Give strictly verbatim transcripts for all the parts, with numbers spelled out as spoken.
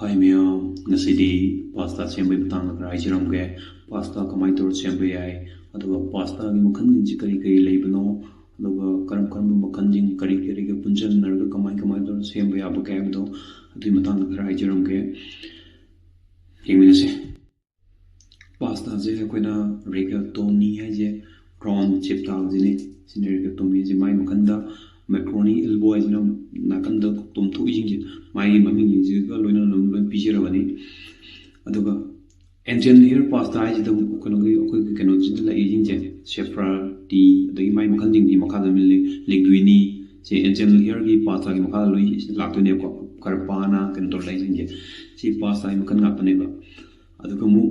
ꯍꯥꯏ ꯃꯌꯥꯝ, ꯉꯁꯤꯗꯤ ꯄꯥꯁꯇꯥ ꯁꯦꯝꯕꯒꯤ ꯃꯇꯥꯡꯗ ꯈꯔ ꯍꯥꯏꯖꯔꯝꯒꯦ꯫ ꯄꯥꯁꯇꯥ ꯀꯃꯥꯏꯅ ꯇꯧꯔ ꯁꯦꯝꯕ ꯌꯥꯏ, ꯑꯗꯨꯒ ꯄꯥꯁꯇꯥꯒꯤ ꯃꯈꯜꯁꯤꯡꯁꯤ ꯀꯔꯤ ꯀꯔꯤ ꯂꯩꯕꯅꯣ, ꯑꯗꯨꯒ ꯀꯔꯝ ꯀꯔꯝꯕ ꯃꯈꯜꯁꯤꯡ ꯀꯔꯤ ꯀꯔꯤꯒ ꯄꯨꯟꯁꯤꯟꯅꯔꯒ ꯀꯃꯥꯏ ꯀꯃꯥꯏꯅ ꯇꯧꯔ ꯁꯦꯝꯕ ꯌꯥꯕꯒꯦ ꯍꯥꯏꯕꯗꯣ, ꯑꯗꯨꯒꯤ ꯃꯇꯥꯡꯗ ꯈꯔ ꯍꯥꯏꯖꯔꯝꯒꯦ꯫ ꯌꯦꯡꯃꯤꯟꯅꯁꯦ꯫ ꯄꯥꯁꯇꯥꯁꯦ ꯑꯩꯈꯣꯏꯅ ꯔꯤꯒꯥꯇꯣꯅꯤ ꯍꯥꯏꯁꯦ, ꯔꯥꯎꯟ ꯆꯦꯞ ꯇꯥꯕꯁꯤꯅꯤ꯫ ꯁꯤꯅ ꯔꯤꯒꯥꯇꯣꯅꯤ ꯍꯥꯏꯁꯦ꯫ ꯃꯥꯏ ꯃꯈꯟꯗ ꯃꯦꯀ꯭ꯔꯣꯅꯤ ꯑꯦꯜꯕꯣ ꯍꯥꯏꯁꯤꯅ ꯅꯥꯀꯟꯗ ꯇꯣꯝꯊꯣꯛꯏꯁꯤꯡꯁꯦ, ꯃꯥꯒꯤ ꯃꯃꯤꯡꯁꯤꯡꯁꯤꯒ ꯂꯣꯏꯅꯅ ꯑꯗꯨꯝ ꯂꯣꯏ ꯄꯤꯖꯔꯕꯅꯤ꯫ ꯑꯗꯨꯒ ꯑꯦꯟꯖꯦꯜ ꯍꯤꯌꯔ ꯄꯥꯁꯇꯥ ꯍꯥꯏꯁꯤꯗ ꯀꯩꯅꯣꯒꯤ, ꯑꯩꯈꯣꯏꯒꯤ ꯀꯩꯅꯣꯁꯤꯗ ꯂꯩꯔꯤꯁꯤꯡꯁꯦ, ꯁꯦꯐ꯭ꯔꯥꯇꯤ, ꯑꯗꯒꯤ ꯃꯥꯏ ꯃꯈꯜꯁꯤꯡꯁꯤ ꯃꯈꯥꯗ ꯂꯩ, ꯂꯤꯒ꯭ꯋꯤꯅꯤ, ꯁꯤ ꯑꯦꯟꯖꯦꯜ ꯍꯤꯌꯔꯒꯤ ꯄꯥꯁꯇꯥꯒꯤ ꯃꯈꯥꯗ ꯂꯣꯏ ꯂꯥꯛꯇꯣꯏꯅꯦꯕꯀꯣ꯫ ꯀꯔꯄꯥꯅ ꯀꯩꯅꯣ ꯇꯧꯔ ꯂꯩꯔꯤꯁꯤꯡꯁꯦ, ꯁꯤ ꯄꯥꯁꯇꯥꯒꯤ ꯃꯈꯜ ꯉꯥꯛꯇꯅꯦꯕ꯫ ꯑꯗꯨꯒ ꯑꯃꯨꯛ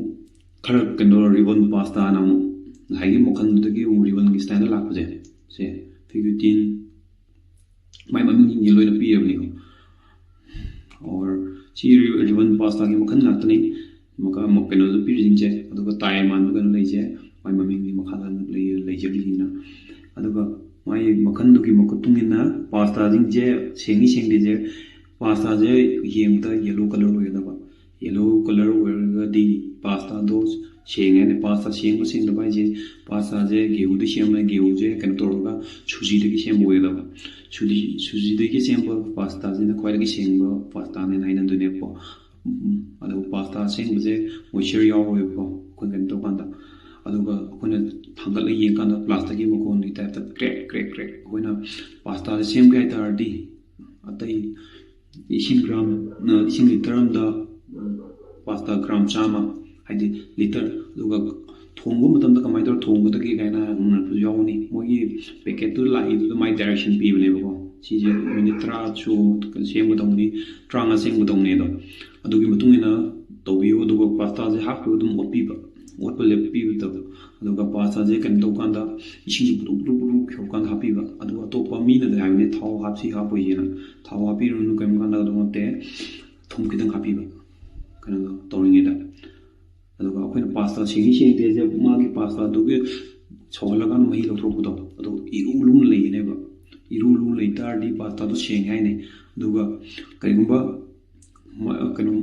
ꯈꯔ ꯀꯩꯅꯣ, ꯔꯤꯕꯟ ꯄꯥꯁꯇꯥꯅ ꯑꯃꯨꯛ ꯉꯁꯥꯏꯒꯤ ꯃꯈꯜꯗꯨꯗꯒꯤ ꯑꯃꯨꯛ ꯔꯤꯕꯟꯒꯤ ꯁ꯭ꯇꯥꯏꯜꯗ ꯂꯥꯛꯄꯁꯦ, ꯁꯦ ꯐꯤꯒ꯭ꯌꯨꯇꯤꯟ, ꯃꯥꯏ ꯃꯃꯤꯡꯁꯤꯡꯁꯦ ꯂꯣꯏꯅ ꯄꯤꯔꯕꯅꯤꯀꯣ꯫ ꯑꯣꯔ ꯁꯤ ꯔꯤ-, ꯔꯤꯕꯟ ꯄꯥꯁꯇꯥꯒꯤ ꯃꯈꯜ ꯉꯥꯛꯇꯅꯤ꯫ ꯃꯈꯥ ꯑꯃꯨꯛ ꯀꯩꯅꯣꯗ ꯄꯤꯔꯤꯁꯤꯡꯁꯦ, ꯑꯗꯨꯒ ꯇꯥꯏ ꯃꯥꯟꯕ ꯀꯩꯅꯣ ꯂꯩꯁꯦ, ꯃꯥꯏ ꯃꯃꯤꯡꯒꯤ ꯃꯈꯥꯗ ꯂꯩ-, ꯂꯩꯖꯔꯤꯁꯤꯡꯁꯤꯅ꯫ ꯑꯗꯨꯒ ꯃꯥꯒꯤ ꯃꯈꯜꯗꯨꯒꯤ ꯃꯇꯨꯡ ꯏꯟꯅ ꯄꯥꯁꯇꯥꯁꯤꯡꯁꯦ ꯁꯦꯡꯉꯤ ꯁꯦꯡꯗꯦꯁꯦ, ꯄꯥꯁꯇꯥꯁꯦ ꯌꯦꯡꯕꯗ ꯌꯦꯂꯣ ꯀꯂꯔ ꯑꯣꯏꯒꯗꯕ꯫ ꯌꯦꯂꯣ ꯀꯂꯔ ꯑꯣꯏꯔꯒꯗꯤ ꯄꯥꯁꯇꯥꯗꯣ ꯁꯦꯡꯉꯦ ꯍꯥꯏꯅ꯫ ꯄꯥꯁꯇꯥ ꯁꯦꯡꯕ ꯁꯦꯡꯗꯕ ꯍꯥꯏꯁꯦ, ꯄꯥꯁꯇꯥꯁꯦ ꯒꯦꯍꯨꯗꯒꯤ ꯁꯦꯝꯕꯅ ꯒꯦꯍꯨꯁꯦ ꯀꯩꯅꯣ ꯇꯧꯔꯒ ꯁꯨꯖꯤꯗꯒꯤ ꯁꯦꯝꯕ ꯑꯣꯏꯒꯗꯕ꯫ ꯁꯨꯖꯤ, ꯁꯨꯖꯤꯗꯒꯤ ꯁꯦꯝꯕ ꯄꯥꯁꯇꯥꯁꯤꯅ ꯈ꯭ꯋꯥꯏꯗꯒꯤ ꯁꯦꯡꯕ ꯄꯥꯁꯇꯥꯅꯦꯅ ꯍꯥꯏꯅꯗꯣꯏꯅꯦꯕꯀꯣ꯫ ꯎꯝ, ꯑꯗꯨꯒ ꯄꯥꯁꯇꯥ ꯑꯁꯦꯡꯕꯁꯦ ꯃꯣꯏꯆꯔ ꯌꯥꯎꯔꯣꯏꯕꯀꯣ, ꯑꯩꯈꯣꯏꯅ ꯀꯩꯅꯣ ꯇꯧꯀꯥꯟꯗ꯫ ꯑꯗꯨꯒ ꯑꯩꯈꯣꯏꯅ ꯊꯥꯡꯒꯠꯂꯒ ꯌꯦꯡꯀꯥꯟꯗ ꯄ꯭ꯂꯥꯁꯇꯤꯛꯀꯤ ꯃꯈꯣꯟꯒꯤ ꯇꯥꯏꯞꯇ ꯀ꯭ꯔꯦꯛ ꯀ꯭ꯔꯦꯛ ꯀ꯭ꯔꯦꯛ꯫ ꯑꯩꯈꯣꯏꯅ ꯄꯥꯁꯇꯥꯁꯦ ꯁꯦꯝꯒꯦ ꯍꯥꯏ ꯇꯥꯔꯗꯤ, ꯑꯇꯩ ꯏꯁꯤꯡ ꯒ꯭ꯔꯥꯝ, ꯏꯁꯤꯡ ꯂꯤꯇꯔ ꯑꯃꯗ ꯄꯥꯁꯇꯥ ꯒ꯭ꯔꯥꯝ ꯆꯥꯝꯃ, ꯍꯥꯏꯗꯤ ꯂꯤꯇꯔ, ꯑꯗꯨꯒ ꯊꯣꯡꯕ ꯃꯇꯝꯗ ꯀꯃꯥꯏꯅ ꯇꯧꯔ ꯊꯣꯡꯒꯗꯒꯦ ꯀꯥꯏꯅ ꯍꯪꯅꯔꯛꯄꯁꯨ ꯌꯥꯎꯒꯅꯤ꯫ ꯃꯣꯏꯒꯤ ꯄꯦꯀꯦꯠꯇꯨ ꯂꯥꯛꯏꯗꯨꯗ ꯃꯥꯏ ꯗꯥꯏꯔꯦꯛꯁꯟ ꯄꯤꯕꯅꯦꯕꯀꯣ, ꯁꯤꯁꯦ ꯃꯤꯅꯤꯠ ꯇꯔꯥ ꯁꯨ ꯁꯦꯝꯒꯗꯧꯅꯤ, ꯇꯔꯥꯃꯉꯥ ꯁꯦꯝꯒꯗꯧꯅꯤ ꯑꯗꯣ꯫ ꯑꯗꯨꯒꯤ ꯃꯇꯨꯡ ꯏꯟꯅ ꯇꯧꯕꯤꯌꯨ꯫ ꯑꯗꯨꯒ ꯄꯥꯁꯇꯥꯁꯦ ꯍꯥꯞꯈꯤꯕ ꯑꯗꯨꯝ ꯑꯣꯠꯄꯤꯕ, ꯑꯣꯠꯄ ꯂꯦꯞꯄꯤꯕ ꯇꯧꯕ꯫ ꯑꯗꯨꯒ ꯄꯥꯁꯇꯥꯁꯦ ꯀꯩꯅꯣ ꯇꯧꯀꯥꯟꯗ ꯏꯁꯤꯡꯁꯦ ꯄꯨꯗ꯭ꯔꯨꯛ ꯄꯨꯗ꯭ꯔꯨꯛ ꯄꯨꯗ꯭ꯔꯨꯛ ꯁꯧꯔꯀꯥꯟꯗ ꯍꯥꯞꯄꯤꯕ꯫ ꯑꯗꯨꯒ ꯑꯇꯣꯞꯄ ꯃꯤꯅꯗꯤ ꯍꯥꯏꯕꯅꯤ ꯊꯥꯎ ꯍꯥꯞꯁꯤ ꯍꯥꯞꯄꯣꯏꯁꯤꯅ꯫ ꯊꯥꯎ ꯍꯥꯞꯄꯤꯔꯨꯅꯨ, ꯀꯔꯤꯝ ꯀꯥꯟꯗ ꯑꯗꯨ ꯅꯠꯇꯦ꯫ ꯊꯨꯝ ꯈꯤꯇꯪ ꯍꯥꯞꯄꯤꯕ ꯀꯩꯅꯣꯗꯣ ꯇꯧꯔꯤꯉꯩꯗ꯫ ꯑꯗꯨꯒ ꯑꯩꯈꯣꯏꯅ ꯄꯥꯁꯇꯥ ꯁꯦꯡꯉꯤ ꯁꯦꯡꯗꯦꯁꯦ, ꯃꯥꯒꯤ ꯄꯥꯁꯇꯥꯗꯨꯒꯤ ꯁꯧꯍꯜꯂꯀꯥꯟꯗ ꯃꯍꯤ ꯂꯧꯊꯣꯔꯛꯄꯗꯣ, ꯑꯗꯨ ꯏꯔꯨ ꯂꯨꯅ ꯂꯩꯒꯅꯦꯕ꯫ ꯏꯔꯨ ꯂꯨꯅ ꯂꯩ ꯇꯥꯔꯗꯤ ꯄꯥꯁꯇꯥꯗꯣ ꯁꯦꯡꯉꯦ ꯍꯥꯏꯅꯤ꯫ ꯑꯗꯨꯒ ꯀꯔꯤꯒꯨꯝꯕ ꯃ-, ꯀꯩꯅꯣ,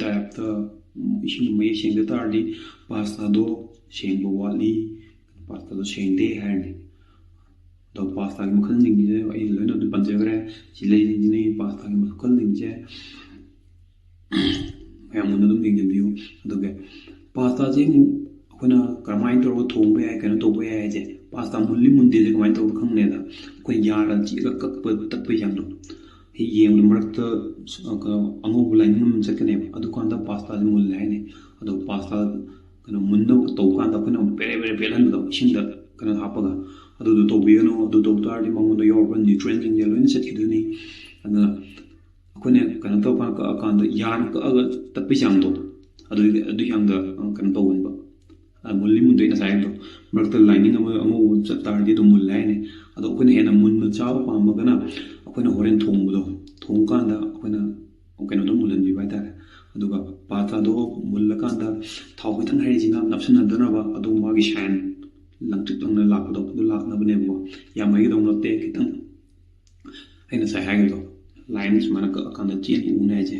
ꯇꯥꯏꯞꯇ ꯏꯁꯤꯡ ꯃꯌꯦꯛ ꯁꯦꯡꯗ ꯇꯥꯔꯗꯤ ꯄꯥꯁꯇꯥꯗꯣ ꯁꯦꯡꯕ ꯋꯥꯠꯂꯤ, ꯄꯥꯁꯇꯥꯗꯣ ꯁꯦꯡꯗꯦ ꯍꯥꯏꯔꯅꯤ꯫ ꯑꯗꯣ ꯄꯥꯁꯇꯥꯒꯤ ꯃꯈꯜꯁꯤꯡꯁꯦ ꯑꯩ ꯂꯣꯏꯅ ꯑꯗꯨꯝ ꯄꯟꯖꯈ꯭ꯔꯦ꯫ ꯁꯤ ꯂꯩꯔꯤꯁꯤꯅꯤ ꯄꯥꯁꯇꯥꯒꯤ ꯃꯈꯜꯁꯤꯡꯁꯦ꯫ ꯃꯌꯥꯝ ꯃꯨꯟꯅ ꯑꯗꯨꯝ ꯌꯦꯡꯁꯤꯟꯕꯤꯌꯨ꯫ ꯑꯗꯨꯒ ꯄꯥꯁꯇꯥꯁꯦ ꯑꯃꯨꯛ ꯑꯩꯈꯣꯏꯅ ꯀꯔꯝꯍꯥꯏꯅ ꯇꯧꯔꯒ ꯊꯣꯡꯕ ꯌꯥꯏ, ꯀꯩꯅꯣ ꯇꯧꯕ ꯌꯥꯏ ꯍꯥꯏꯁꯦ, ꯄꯥꯁꯇꯥ ꯃꯨꯜꯂꯤ ꯃꯨꯟꯗꯦꯁꯦ ꯀꯃꯥꯏꯅ ꯇꯧꯕ ꯈꯪꯅꯦꯗ? ꯑꯩꯈꯣꯏ ꯌꯥꯔꯒ ꯆꯤꯛꯑꯒ ꯀꯛꯄ ꯇꯛꯄ ꯌꯥꯝꯗꯣ, ꯍꯦꯛ ꯌꯦꯡꯕꯗ ꯃꯔꯛꯇ ꯑꯉꯧꯕ ꯂꯥꯏꯅꯤꯡ ꯑꯃ ꯆꯠꯀꯅꯦꯕ꯫ ꯑꯗꯨꯀꯥꯟꯗ ꯄꯥꯁꯇꯥꯁꯦ ꯃꯨꯜꯂꯦ ꯍꯥꯏꯅꯤ꯫ ꯑꯗꯣ ꯄꯥꯁꯇꯥ ꯀꯩꯅꯣ ꯃꯨꯟꯅꯕ ꯇꯧꯕ ꯀꯥꯟꯗ ꯑꯩꯈꯣꯏꯅ ꯄꯦꯔꯦ ꯄꯦꯔꯦ ꯄꯦꯠꯍꯟꯕꯗꯣ ꯏꯁꯤꯡꯗ ꯀꯩꯅꯣ ꯍꯥꯞꯄꯒ, ꯑꯗꯨꯗꯣ ꯇꯧꯕꯤꯒꯅꯨ꯫ ꯑꯗꯨ ꯇꯧ ꯇꯥꯔꯗꯤ ꯃꯉꯣꯟꯗ ꯌꯥꯎꯔꯕ ꯅ꯭ꯌꯨꯇ꯭ꯔꯤꯌꯦꯟꯁꯤꯡꯁꯦ ꯂꯣꯏꯅ ꯆꯠꯈꯤꯗꯣꯏꯅꯤ꯫ ꯑꯗꯨꯅ ꯑꯩꯈꯣꯏꯅ ꯀꯩꯅꯣ ꯇꯧꯔꯀꯥꯟꯗ, ꯀꯛꯑꯀꯥꯟꯗ ꯌꯥꯅ ꯀꯛꯑꯒ ꯇꯛꯄꯩ ꯆꯥꯡꯗꯣ, ꯑꯗꯨ ꯑꯗꯨ ꯆꯥꯡꯗ ꯀꯩꯅꯣ ꯇꯧꯒꯟꯕ꯫ ꯃꯨꯜꯂꯤ ꯃꯨꯟꯗꯦ ꯉꯁꯥꯏ ꯍꯥꯏꯕꯗꯣ, ꯃꯔꯛꯇ ꯂꯥꯏꯅꯤꯡ ꯑꯃ ꯑꯉꯧꯕ ꯆꯠ ꯇꯥꯔꯗꯤ ꯑꯗꯨꯝ ꯃꯨꯜꯂꯦ ꯍꯥꯏꯅꯤ꯫ ꯑꯗꯣ ꯑꯩꯈꯣꯏꯅ ꯍꯦꯟꯅ ꯃꯨꯟꯕ ꯆꯥꯕ ꯄꯥꯝꯃꯒꯅ ꯑꯩꯈꯣꯏꯅ ꯍꯣꯔꯦꯟ ꯊꯣꯡꯕꯗꯣ, ꯊꯣꯡꯀꯥꯟꯗ ꯑꯩꯈꯣꯏꯅ ꯀꯩꯅꯣꯗꯣ ꯃꯨꯜꯍꯟꯕꯤꯕ ꯍꯥꯏꯇꯥꯔꯦ꯫ ꯑꯗꯨꯒ ꯄꯥꯇ꯭ꯔꯗꯣ ꯃꯨꯜꯂꯀꯥꯟꯗ ꯊꯥꯎ ꯈꯤꯇꯪ ꯍꯩꯔꯤꯁꯤꯅ ꯅꯞꯁꯤꯟꯅꯗꯅꯕ, ꯑꯗꯨ ꯃꯥꯒꯤ ꯁꯥꯏꯟ ꯂꯪꯇ꯭ꯔꯤꯛ ꯂꯪꯅ ꯂꯥꯛꯄꯗꯣ ꯑꯗꯨ ꯂꯥꯛꯅꯕꯅꯦꯕꯀꯣ꯫ ꯌꯥꯝ ꯍꯩꯒꯗꯧ ꯅꯠꯇꯦ, ꯈꯤꯇꯪ ꯑꯩꯅ ꯉꯁꯥꯏ ꯍꯥꯏꯈꯤꯕꯗꯣ, ꯂꯥꯏꯟ ꯁꯨꯃꯥꯏꯅ ꯀꯛꯑꯀꯥꯟꯗ ꯆꯦꯟ ꯎꯅꯦ ꯍꯥꯏꯁꯦ,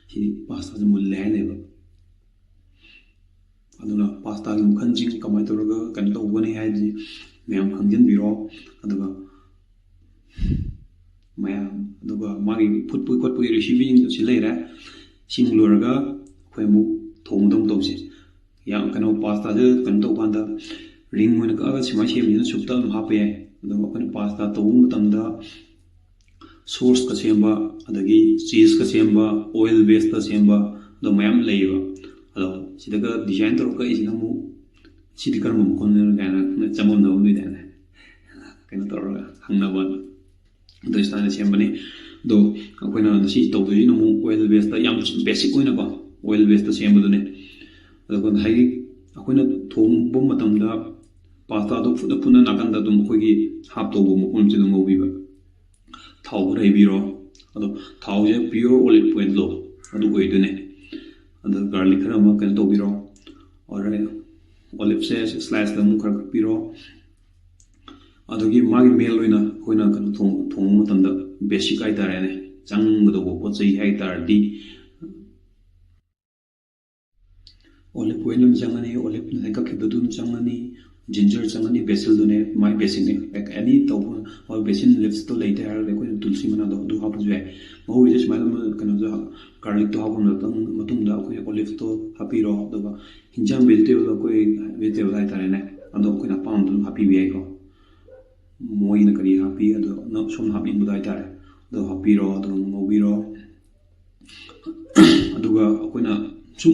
ꯁꯤꯗꯤ ꯄꯥꯁꯇꯥꯁꯦ ꯃꯨꯜꯂꯦ ꯍꯥꯏꯅꯦꯕ꯫ ꯑꯗꯨꯅ ꯄꯥꯁꯇꯥꯒꯤ ꯃꯈꯜꯁꯤꯡ ꯀꯃꯥꯏꯅ ꯇꯧꯔꯒ ꯀꯩꯅꯣ ꯇꯧꯒꯅꯤ ꯍꯥꯏꯕꯁꯤ ꯃꯌꯥꯝ ꯈꯪꯖꯤꯟꯕꯤꯔꯣ꯫ ꯑꯗꯨꯒ ꯃꯌꯥꯝ, ꯑꯗꯨꯒ ꯃꯥꯒꯤ ꯐꯨꯠꯄꯒꯤ ꯈꯣꯠꯄꯒꯤ ꯔꯤꯁꯤꯄꯤꯁꯤꯡꯗꯣ ꯁꯤ ꯂꯩꯔꯦ꯫ ꯁꯤꯡ ꯂꯣꯏꯔꯒ ꯑꯩꯈꯣꯏ ꯑꯃꯨꯛ ꯊꯣꯡꯕꯗ ꯑꯃꯨꯛ ꯇꯧꯁꯦ꯫ ꯌꯥꯝ ꯀꯩꯅꯣ, ꯄꯥꯁꯇꯥꯁꯦ ꯀꯩꯅꯣ ꯇꯧꯕ ꯀꯥꯟꯗ ꯔꯤꯡ ꯑꯣꯏꯅ ꯀꯛꯑꯒ ꯁꯨꯃꯥꯏꯅ ꯁꯦꯝꯕꯁꯤꯅ ꯁꯨꯞꯇ ꯑꯗꯨꯝ ꯍꯥꯞꯄ ꯌꯥꯏ꯫ ꯑꯗꯨꯒ ꯑꯩꯈꯣꯏꯅ ꯄꯥꯁꯇꯥ ꯇꯧꯕ ꯃꯇꯝꯗ ꯁꯣꯁꯀ ꯁꯦꯝꯕ, ꯑꯗꯒꯤ ꯆꯤꯁꯀ ꯁꯦꯝꯕ, ꯑꯣꯏꯜ ꯕꯦꯁꯇ ꯁꯦꯝꯕ, ꯑꯗꯣ ꯃꯌꯥꯝ ꯂꯩꯌꯦꯕ꯫ ꯑꯗꯣ ꯁꯤꯗꯒ ꯗꯤꯖꯥꯏꯟ ꯇꯧꯔꯒ ꯀꯛꯏꯁꯤꯅ ꯑꯃꯨꯛ, ꯁꯤꯗꯤ ꯀꯔꯝꯕ ꯃꯈꯜꯅꯣ ꯀꯥꯏꯅ ꯆꯃꯝꯅꯕ ꯂꯩꯗꯥꯏꯅꯦ? ꯀꯩꯅꯣ ꯇꯧꯔꯒ ꯍꯪꯅꯕ, ꯑꯗꯨ ꯁꯨꯃꯥꯏꯅ ꯁꯦꯝꯕꯅꯤ꯫ ꯑꯗꯣ ꯑꯩꯈꯣꯏꯅ ꯉꯁꯤ ꯇꯧꯗꯣꯏꯁꯤꯅ ꯑꯃꯨꯛ ꯑꯣꯏꯜ ꯕꯦꯁꯇ, ꯌꯥꯝ ꯕꯦꯁꯤꯛ ꯑꯣꯏꯅꯀꯣ, ꯑꯣꯏꯜ ꯕꯦꯁꯇ ꯁꯦꯝꯕꯗꯨꯅꯦ꯫ ꯑꯗꯨꯒ ꯉꯁꯥꯏꯒꯤ ꯑꯩꯈꯣꯏꯅ ꯊꯣꯡꯕ ꯃꯇꯝꯗ ꯄꯥꯁꯇꯥꯗꯣ ꯐꯨꯠꯅ ꯐꯨꯠꯅ ꯅꯥꯀꯟꯗ ꯑꯗꯨꯝ ꯑꯩꯈꯣꯏꯒꯤ ꯍꯥꯞꯇꯧꯕ ꯃꯐꯝꯁꯤꯗ ꯉꯧꯕꯤꯕ꯫ ꯊꯥꯎ ꯈꯔ ꯍꯩꯕꯤꯔꯣ꯫ ꯑꯗꯣ ꯊꯥꯎꯁꯦ pure olive oilꯗꯣ ꯑꯗꯨ ꯑꯣꯏꯗꯣꯏꯅꯦ꯫ ꯑꯗ ꯒꯥꯔꯂꯤꯛ ꯈꯔ ꯑꯃ ꯀꯩꯅꯣ ꯇꯧꯕꯤꯔꯣ꯫ ꯑꯣꯔꯦ, ꯑꯣꯂꯤꯞꯁꯦ ꯁ꯭ꯂꯥꯏꯁꯇ ꯑꯃꯨꯛ ꯈꯔ ꯀꯛꯄꯤꯔꯣ꯫ ꯑꯗꯨꯒꯤ ꯃꯥꯒꯤ ꯃꯦꯜ ꯑꯣꯏꯅ ꯑꯩꯈꯣꯏꯅ ꯀꯩꯅꯣ ꯊꯣꯡ-, ꯊꯣꯡꯕ ꯃꯇꯝꯗ ꯕꯦꯁꯤꯛ ꯍꯥꯏꯇꯥꯔꯦꯅꯦ, ꯆꯪꯒꯗꯧꯕ ꯄꯣꯠ ꯆꯩ ꯍꯥꯏꯇꯥꯔꯗꯤ, Olive oil ꯑꯃ ꯆꯪꯉꯅꯤ, olive ꯉꯁꯥꯏ ꯀꯛꯈꯤꯕꯗꯨ ꯑꯗꯨꯝ ꯆꯪꯉꯅꯤ, ginger ꯆꯪꯉꯅꯤ, basilꯗꯨꯅꯦ, my basicꯅꯦ꯫ Any ꯇꯧꯕ, ꯍꯣꯏ, basil leavesꯇꯣ ꯂꯩꯇꯦ ꯍꯥꯏꯔꯒꯗꯤ ꯑꯩꯈꯣꯏꯅ ꯇꯨꯜꯁꯤ ꯃꯅꯥꯗꯣ ꯑꯗꯨ ꯍꯥꯞꯄꯁꯨ ꯌꯥꯏ꯫ ꯃꯍꯧꯔꯤꯁꯦ ꯁꯨꯃꯥꯏꯅ ꯑꯃ ꯀꯩꯅꯣꯗꯣ, garlicꯇꯣ ꯍꯥꯞꯄ ꯃꯇꯨꯡ-, ꯃꯇꯨꯡꯗ ꯑꯩꯈꯣꯏ oliveꯇꯣ ꯍꯥꯞꯄꯤꯔꯣ, ꯑꯗꯨꯒ ꯍꯤꯟꯖꯥꯡ vegetable, ꯑꯩꯈꯣꯏ vegetable ꯍꯥꯏꯇꯥꯔꯦꯅꯦ, ꯑꯗꯣ ꯑꯩꯈꯣꯏꯅ ꯑꯄꯥꯝꯕꯗ ꯑꯗꯨꯝ ꯍꯥꯞꯄꯤꯕ ꯌꯥꯏꯀꯣ꯫ ꯃꯣꯏꯅ ꯀꯔꯤ ꯍꯥꯞꯄꯤ, ꯑꯗꯣ ꯅꯪ ꯁꯣꯝꯅ ꯍꯥꯞꯅꯤꯡꯕꯗꯣ ꯍꯥꯏꯇꯥꯔꯦ, ꯑꯗꯣ ꯍꯥꯞꯄꯤꯔꯣ, ꯑꯗꯨꯒ ꯉꯧꯕꯤꯔꯣ꯫ ꯑꯗꯨꯒ ꯑꯩꯈꯣꯏꯅ ꯁꯨꯝ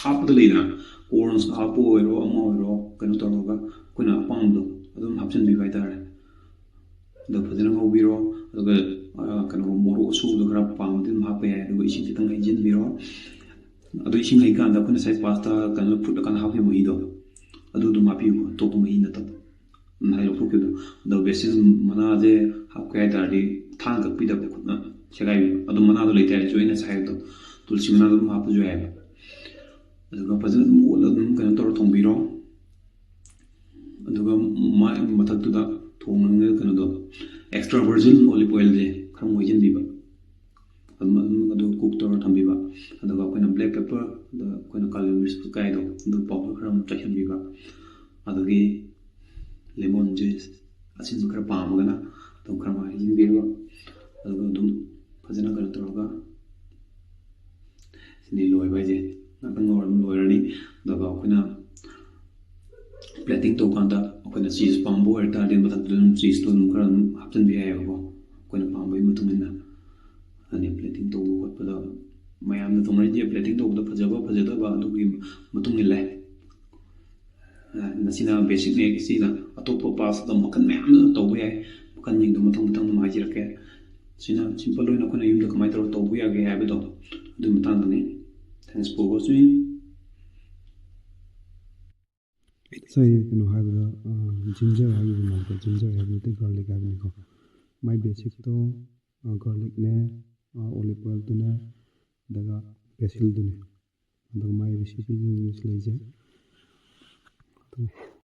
ꯍꯥꯞꯄꯗ ꯂꯩꯗꯅ, corns ꯍꯥꯞꯄ ꯑꯣꯏꯔꯣ, ꯑꯃ ꯑꯣꯏꯔꯣ, ꯀꯩꯅꯣ ꯇꯧꯔꯒ ꯑꯩꯈꯣꯏꯅ ꯑꯄꯥꯝꯕꯗꯣ ꯑꯗꯨꯝ ꯍꯥꯞꯆꯤꯟꯕꯤꯕ ꯍꯥꯏꯇꯥꯔꯦ꯫ ꯑꯗꯣ ꯐꯖꯅ ꯉꯧꯕꯤꯔꯣ꯫ ꯑꯗꯨꯒ, ꯑ, ꯀꯩꯅꯣ, ꯃꯣꯔꯣꯛ ꯑꯁꯨꯕꯗꯣ ꯈꯔ ꯄꯥꯝꯃꯗꯤ ꯑꯗꯨꯝ ꯍꯥꯞꯄ ꯌꯥꯏ꯫ ꯑꯗꯨꯒ ꯏꯁꯤꯡ ꯈꯤꯇꯪ ꯍꯩꯖꯤꯟꯕꯤꯔꯣ꯫ ꯑꯗꯨ ꯏꯁꯤꯡ ꯍꯩꯀꯥꯟꯗ ꯑꯩꯈꯣꯏꯅ ꯉꯁꯥꯏ pasta ꯀꯩꯅꯣ ꯐꯨꯠꯂꯀꯥꯟꯗ ꯍꯥꯞꯈꯤꯕ ꯃꯍꯤꯗꯣ, ꯑꯗꯨ ꯑꯗꯨꯝ ꯍꯥꯞꯄꯤꯌꯨ, ꯑꯇꯣꯞꯄ ꯃꯍꯤ ꯅꯠꯇꯕ꯫ ꯎꯝ, ꯍꯥꯏ ꯂꯧꯊꯣꯛꯈꯤꯕꯗꯣ꯫ ꯑꯗꯣ basil ꯃꯅꯥꯁꯦ ꯍꯥꯞꯀꯦ ꯍꯥꯏ ꯇꯥꯔꯗꯤ ꯊꯥꯡ ꯀꯛꯄꯤꯗꯕ, ꯈꯨꯠꯅ ꯁꯦꯒꯥꯏꯕꯤꯕ꯫ ꯑꯗꯣ ꯃꯅꯥꯗꯣ ꯂꯩꯇꯦ ꯍꯥꯏꯔꯁꯨ ꯑꯩꯅ ꯉꯁꯥꯏ ꯍꯥꯏꯕꯗꯣ, ꯇꯨꯜꯁꯤ ꯃꯅꯥꯗꯣ ꯑꯗꯨꯝ ꯍꯥꯞꯄꯁꯨ ꯌꯥꯏꯑꯕ꯫ ꯑꯗꯨꯒ ꯐꯖꯅ ꯑꯗꯨꯝ ꯑꯣꯠꯂꯒ ꯑꯗꯨꯝ ꯀꯩꯅꯣ ꯇꯧꯔ ꯊꯣꯡꯕꯤꯔꯣ꯫ ꯑꯗꯨꯒ ꯃꯥꯏ ꯃꯊꯛꯇꯨꯗ ꯊꯣꯡꯉꯤꯉꯩꯗ ꯀꯩꯅꯣꯗꯣ, extra virgin olive oilꯁꯦ ꯈꯔ ꯑꯃꯨꯛ ꯍꯩꯖꯤꯟꯕꯤꯕ꯫ ꯑꯗꯨꯝ, ꯑꯗꯨꯝ ꯑꯗꯨ cook ꯇꯧꯔ ꯊꯝꯕꯤꯕ꯫ ꯑꯗꯨꯒ ꯑꯩꯈꯣꯏꯅ black pepper, ꯑꯗ ꯑꯩꯈꯣꯏꯅ ꯀꯥꯂꯤ ꯃꯤꯔꯆ ꯀꯥꯏꯗꯣ, ꯑꯗꯨ powder ꯈꯔ ꯑꯃꯨꯛ ꯆꯥꯏꯁꯤꯟꯕꯤꯕ꯫ ꯑꯗꯒꯤ lemon juice, ꯑꯁꯤꯟꯕ ꯈꯔ ꯄꯥꯝꯃꯒꯅ ꯑꯗꯨꯝ ꯈꯔ ꯑꯃ ꯍꯩꯖꯤꯟꯕꯤꯔꯕ꯫ ꯑꯗꯨꯒ ꯑꯗꯨꯝ ꯐꯖꯅ ꯀꯩꯅꯣ ꯇꯧꯔꯒ, ꯁꯤꯅꯤ ꯂꯣꯏꯕ ꯍꯥꯏꯁꯦ꯫ ꯉꯥꯛꯇꯪ ꯉꯧꯔ ꯑꯗꯨꯝ ꯂꯣꯏꯔꯅꯤ꯫ ꯑꯗꯨꯒ ꯑꯩꯈꯣꯏꯅ plating ꯇꯧꯀꯥꯟꯗ ꯑꯩꯈꯣꯏꯅ cheese ꯄꯥꯝꯕ ꯑꯣꯏꯔ ꯇꯥꯔꯗꯤ ꯃꯊꯛꯇꯨꯗ ꯑꯗꯨꯝ cheeseꯇꯣ ꯑꯗꯨꯝ ꯈꯔ ꯑꯗꯨꯝ ꯍꯥꯞꯆꯤꯟꯕ ꯌꯥꯏꯑꯕꯀꯣ, ꯑꯩꯈꯣꯏꯅ ꯄꯥꯝꯕꯒꯤ ꯃꯇꯨꯡ ꯏꯟꯅ꯫ ꯑꯗꯨꯅꯤ plating ꯇꯧꯕ ꯈꯣꯠꯄꯗ ꯃꯌꯥꯝꯅ ꯇꯧꯅꯔꯤꯁꯦ, plating ꯇꯧꯕꯗ ꯐꯖꯕ ꯐꯖꯗꯕ ꯑꯗꯨꯒꯤ ꯃꯇꯨꯡ ꯏꯜꯂꯦ꯫ ꯑ, ꯃꯁꯤꯅ basicꯅꯦ꯫ ꯁꯤꯅ ꯑꯇꯣꯞꯄ pasta ꯃꯈꯜ ꯃꯌꯥꯝ ꯑꯃ ꯇꯧꯕ ꯌꯥꯏ꯫ ꯃꯈꯜꯁꯤꯡꯗꯣ ꯃꯊꯪ ꯃꯊꯪ ꯑꯗꯨꯝ ꯍꯥꯏꯖꯔꯛꯀꯦ꯫ ꯁꯤꯅ simple ꯑꯣꯏꯅ ꯑꯩꯈꯣꯏꯅ ꯌꯨꯝꯗ ꯀꯃꯥꯏꯅ ꯇꯧꯔꯒ ꯇꯧꯕ ꯌꯥꯒꯦ ꯍꯥꯏꯕꯗꯣ, ꯑꯗꯨꯒꯤ ꯃꯇꯥꯡꯗꯅꯤ꯫ Thanks for watching. ꯉꯁꯥꯏ ꯀꯩꯅꯣ ꯍꯥꯏꯕꯗ, ꯑ, ginger ꯍꯥꯏꯕꯒꯤ ꯃꯍꯨꯠꯇ ginger ꯍꯥꯏꯕ ꯅꯠꯇꯦ, garlic ꯍꯥꯏꯕꯅꯤꯀꯣ꯫ My basicꯇꯣ, ꯑ, garlicꯅꯦ, ꯑ, olive oilꯗꯨꯅꯦ, ꯑꯗꯨꯒ basilꯗꯨꯅꯦ꯫ ꯑꯗꯨꯒ my recipeꯁꯤꯡꯁꯤ ꯂꯩꯖꯩ꯫